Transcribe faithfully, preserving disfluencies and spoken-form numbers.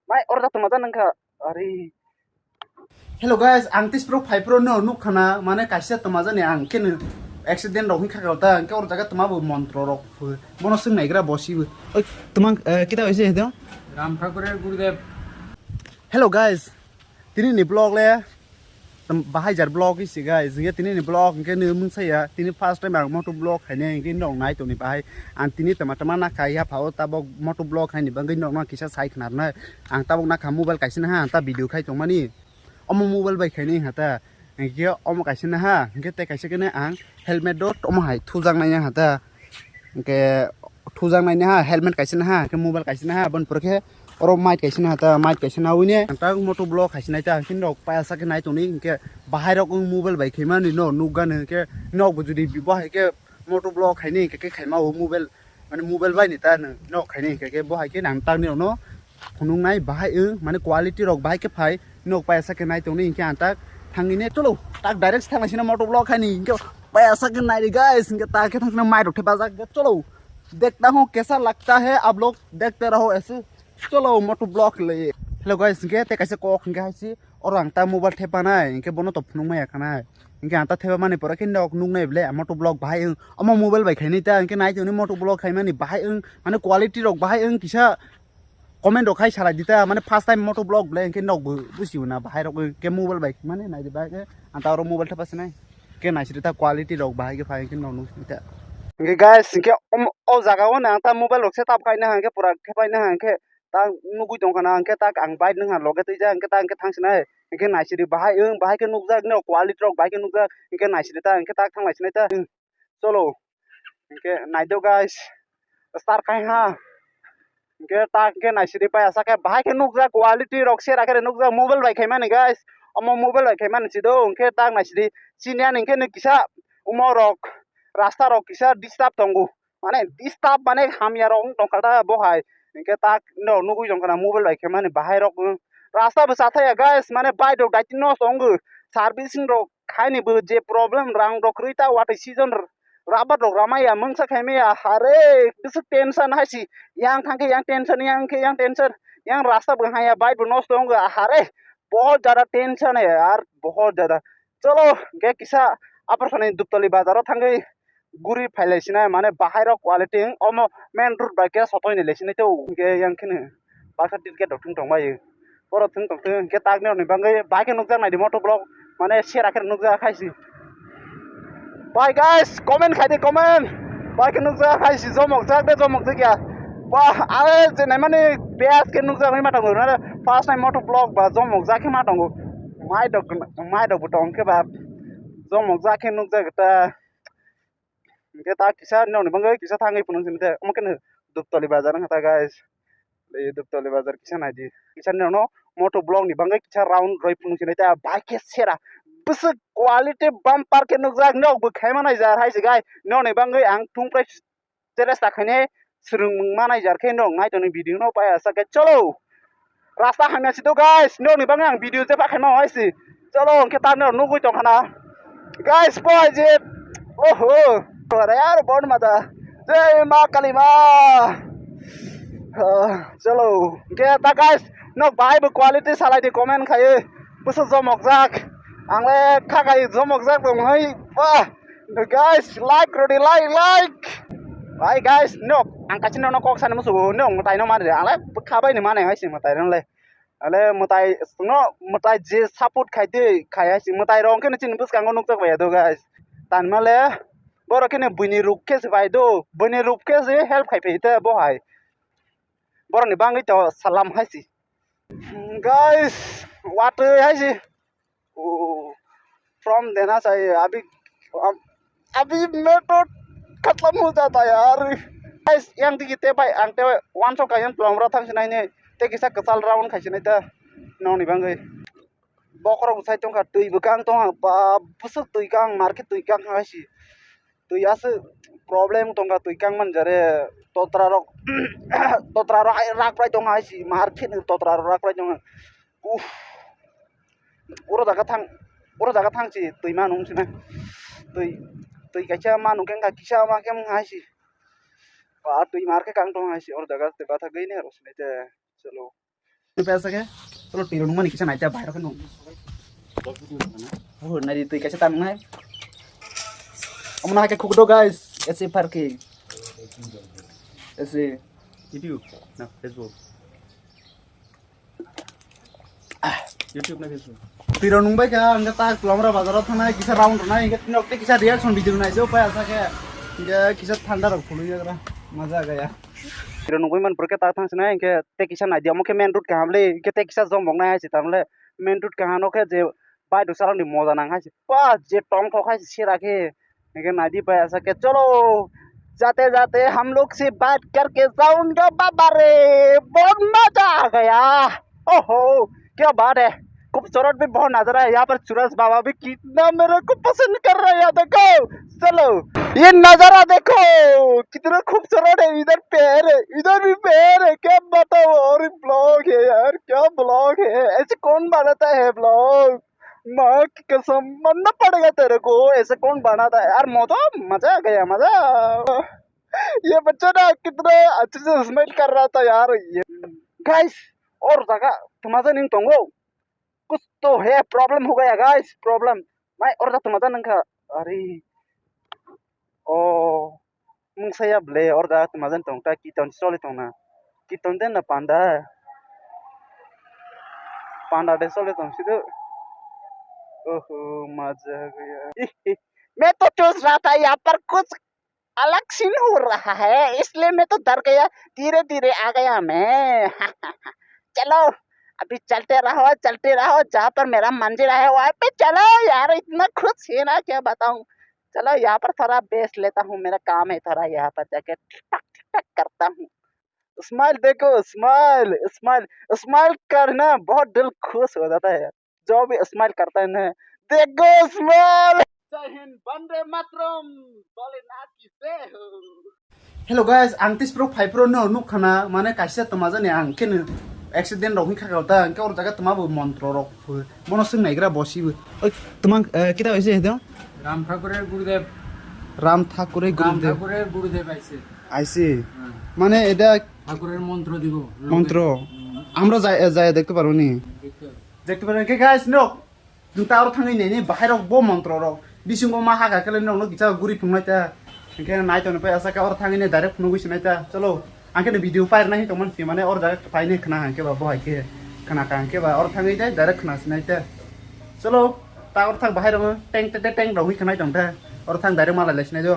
Mai oro da tuma da nangkha. Ari. Hello guys, ang Tishpro phai pro no nuk khana, mane kaisa tuma jani ang khe no accident rok hingkha kha ta, hingke oro jaga tuma bo montro rok phu. Bono swng naigra bo sibo. Oi, tuma, eh, kita hoise hedo? Ram Thakur Gurudev. Hello guys, tini ni vlog le, Tam-, bahai jar vlog isi guys, hingke tini ni vlog hingke nini mung saya, tini first time ang moto vlog khainai hingke nok nai tongni bahai, ang tini tama tama na khai ya phao tabok moto vlog khaini bagwi nok no kisa sai khna rwnai, ang tabok na kha mobile kaisa na ha, ta video khai tongmani, omo mobile bai khainai ha ta, hingke omo kaisa na ha, hingke tei kaisa khe ne ang helmet do omo hai thujak nai ha ta, hingke thujak nai ha, helmet kaisa na ha, hingke mobile kaisa na ha, bon pore khe Oro mic kaisa na ta, mic kaisa na wine. Ang ta moto vlog kaisa nai ta, hingke nok paya sa khe nai tongni, hingke bahai rok wng mobile bai khaimani no nukgani, hingke nok bo jodi bo hai khe moto vlog khaini, hingke khe khaima o mobile, mane mobile bai ni ta no nok khaini, hingke khe bo hai khe nang tangni rok no phunuk nai bahai wng, mane quality rok bahai khe phai, nok paya sa khe nai tongni, hingke ang ta thangni ne cholo, tak direct thang sina moto vlog khaini, hingke paya sa khe nai ri guys, hingke ta khe thang sina mic rok the bajak, hingke cholo. Dekta ho kaisa lagta hai, aap log dekhte raho aise. Cholo, moto vlog le. Hello guys, hingke tei kaisa kok hingke hai si. Oro ang ta mobile thepanai, hingke bono to phunuk maya khanai. Hingke ang ta thepamani pore khe nok nuknai ble, moto vlog bahai wng. Omo mobile bai khainai ta, hingke nai tongni moto vlog khaimani bahai wng. Mane quality rok bahai wng kisa comment rok khai salai di ta. Mane first time moto vlog ble, hingke nok bo busi na bahai rok wng. Hingke mobile bai mane nai di bahai khe. Ang ta oro mobile thepa sinai. Hingke nai sidi ta quality rok bahai khe phai hingke nok nuk sidi ta. Hingke guys, hingke om-, o jaga o nang ta mobile rok setup khaina hingke pura khe paina hingke ta nugui tongkha na hingke ta ang bike nung ha loge twi ja hingke ta hingke thang sinai hingke nai sidi bahai wng bahai khe nukjak no quality rok bahai khe nukjak hingke nai sidi ta hingke ta thang lai sinai ta. Cholo. Hingke nai do guys. Star khai ha. Hingke ta hingke nai sidi pai asa khe bahai khe nukjak quality rok sera khe nukjak mobile bai khaimani guys. Omo mobile bai khaimani sido hingke ta nai sidi chini ani hingke ni kisa omo rok rasta rok kisa disturb tongo. Mane disturb mane hamya rok wng tongkha ta bo hai. Hingke ta no nugui tongkha na mobile bai khaimani bahai rok wng. Rasta bo chathaya guys mane bike rok daiti nosto wngwi servicing rok khaini bo je problem rang rok kwrwi ta watwi season rubber rok ramaya mungsa khaimaya hare bwswk tension hai si yang thangkhe yang tension yang khe yang tension yang rasta bo haya bike bo nosto wngwi hare bahut jada tension hai yaar bahut jada. Cholo hingke kisa Upper Sani Duptali bazar o thangwi guri phailai sinai mane bahai rok quality wng omo main road bai khe sotoi ni lai sinai tei hingke yang kheno. Baksa ticket rok thung tong bai. Borok thung tong thung hingke tak nini bagwi bai khe nukjak nai di moto vlog mane sera khe nukjak hai si. Bai guys comment khai di comment. Bai khe nukjak hai si jomok jak de jomok jak ya. Ba ale je nai mani best khe nukjak wngwi ma tongo. Nare first time moto vlog ba jomok jak khe ma tongo. Mai dok mai dok bo tong khe ba jomok jak khe nukjak ta. Hingke ta kisa nokni bagwi kisa thangwi phunuk sini te omo khe Duptali bazar wngkha ta guys. Tei Duptali bazar kisa naidi. Kisa nono moto vlog ni bagwi kisa round roi phunuk sini te bai khe sera bwswk quality bumper khe nukjak nok bo khaima nai jar hai se gai nokni bagwi ang thung prai chere sa khaine swrwng manai jar khe nok nai tongni video no pai asa khe cholo. Rasta hamya si do guys, nokni bagwi ang video je pakhaima hai si. Cholo hwnkhe ta nokno nugwi tongkha na. Guys, boy je, oho, ore yar bon mata. Jai ma Kali ma. Ah, cholo, hwnkhe ta guys, nok bahai bo quality salai di comment khai. Bwswk jomok jak. Ang le khakai jomok jak tong hai. Bah. Guys, like rodi, like, like. Hai guys, nok ang kaisa nono kok sani musugo, nok mwtai no mani, ang lai bwkha bai ni mani hai se mwtai no le. Ale mwtai no mwtai je support khai de khai hai se mwtai rong khe chini bwskango nukjak bai do guys. Tan male borok khe buini ruk khe se bai do, buini ruk khe se help khai phai te bo hai. Borok ni bangwi to salam hai se. Guys, watwi hai se. Oh, from dena sai abhi, ab-, abhi main road khatlam ho jata yaar. Guys, yang digi te bai ang te wansok kaiyan plong ra thang sinai ne te kisa kwchal round khai sinai ta nokni bagwi. Bokhorok bo sai tongkha twi bwkang tongkha ba bwswk twi kang market twi kang hai si. Twi aswk problem tongkha twi kang man jare totra rok totra rok hai rak pai tongkha hai si market ni totra rok rak pai tongkha. Uff. Oro jaga thang, oro jaga thang si twi ma nung sina. Twi, twi kaisa ma nung khe wngkha kisa ma khe wng hai si. Ba twi mar khe kang tong hai si oro jaga twi bathagwi ne aro sini te chwlo. Twi pesa khe, cholo twi rwnwngmani kisa naitya bahai rok nung. Oh, nari twi kaisa tang nai. Amna hake khukdo guys, ese parki. Ese YouTube na Facebook. YouTube na Facebook. Twi rwnwng bai kha, ang ta Kulamra bazar o thangnai, kisa round rwnai, hingke nok te kisa reaction video nai jo pai asa khe. Hingke kisa thanda rok phului jagra, maza gaya. Twi rwnwng bai man pore khe ta thang sinai, hingke te kisa nai di, omo khe main road kaham le, hingke te kisa jomok nai hai se tam le. Main road kaham no khe je bike rok chalok ni moja nang hai se. Pa je tong thok hai se sera khe. Hingke nai di pai asa khe cholo. Jate jate hum log se baat karke jaunga baba re. Bahut maza aa gaya. Oho, kya baat hai. खूबसूरत भी बहुत नजारा है यहाँ पर सूरज बाबा भी कितना मेरे को पसंद कर रहा है। यहाँ देखो, चलो, ये नजारा देखो, कितना खूबसूरत है। इधर पेड़ है, इधर भी पेड़ है, क्या बताओ। और ब्लॉग है यार, क्या ब्लॉग है, ऐसे कौन बनाता है ब्लॉग? माँ की कसम, मानना पड़ेगा तेरे को, ऐसे कौन बनाता है यार। मजा, मजा आ गया, मजा। ये बच्चा ना कितना अच्छे से स्माइल कर रहा था यार। ये गाइस, और जगह तुम्हारा नहीं तो कुछ तो है, प्रॉब्लम हो गया गाइस, प्रॉब्लम। मैं और तो मजा नहीं खा। अरे ओ, mungsaya ble, orda tmajan tong ta, kiton soli tong na. Kiton den na panda. Panda de soli tong sido. Oho, maza gaya. मैं तो सोच रहा था यहाँ पर कुछ अलग सीन हो रहा है, इसलिए मैं तो डर गया। धीरे धीरे आ गया मैं। चलो, अभी चलते रहो, चलते रहो, जहाँ पर मेरा मंजिल है वहाँ पे चलो यार। इतना खुश है ना, क्या बताऊं। चलो, यहाँ पर थोड़ा बेस लेता हूँ, मेरा काम है थोड़ा, यहाँ पर जाके ठीक ठाक ठीक ठाक करता हूँ। स्माइल देखो, स्माइल, स्माइल, स्माइल करना बहुत दिल खुश हो जाता है। जो भी स्माइल करता है ना, देखो स्माइल। जय हिंद, वंदे मातरम, भोलेनाथ की जय हो। Hello guys, ang Tishpro phaipro no nuk khana, mane kaisa tma jani ang khe accident rok hing kha ta, ang khe or jaga tma bo montro rok phu, bono swng naigra bosi bo. Oi, tma, eh, kita oi se do? Ram ঠাকুরের গুরুদেব। রাম ঠাকুরের রাম গুরুদেব। ঠাকুরের গুরুদেব আইছে। আইছে। হুম। মানে এটা ঠাকুরের মন্ত্র দিব। মন্ত্র। হুম। আমরা যাই, যাই দেখতে পারবো নি? দেখতে পারবো। Dekte pare ke guys, nok. Nwng ta oro thangwi nini bahai rok bo montro rok. Bisingo ma haka kele nok no kisa guri phungnai ta. Hingke nai tongni pai asa ke oro thangwi ne direct phunugwi sinai ta. Chalo. Ang khe video pair nai tongman si mane oro direct pai ne khna hangke ba bo hai khe. Khna ka hangke ba oro thangwi de direct khna sinai ta. Chalo. Ta oro thang bahai rok teng teng teng rok wi khnai tong ta. Oro thang direct malai lai sinai jo.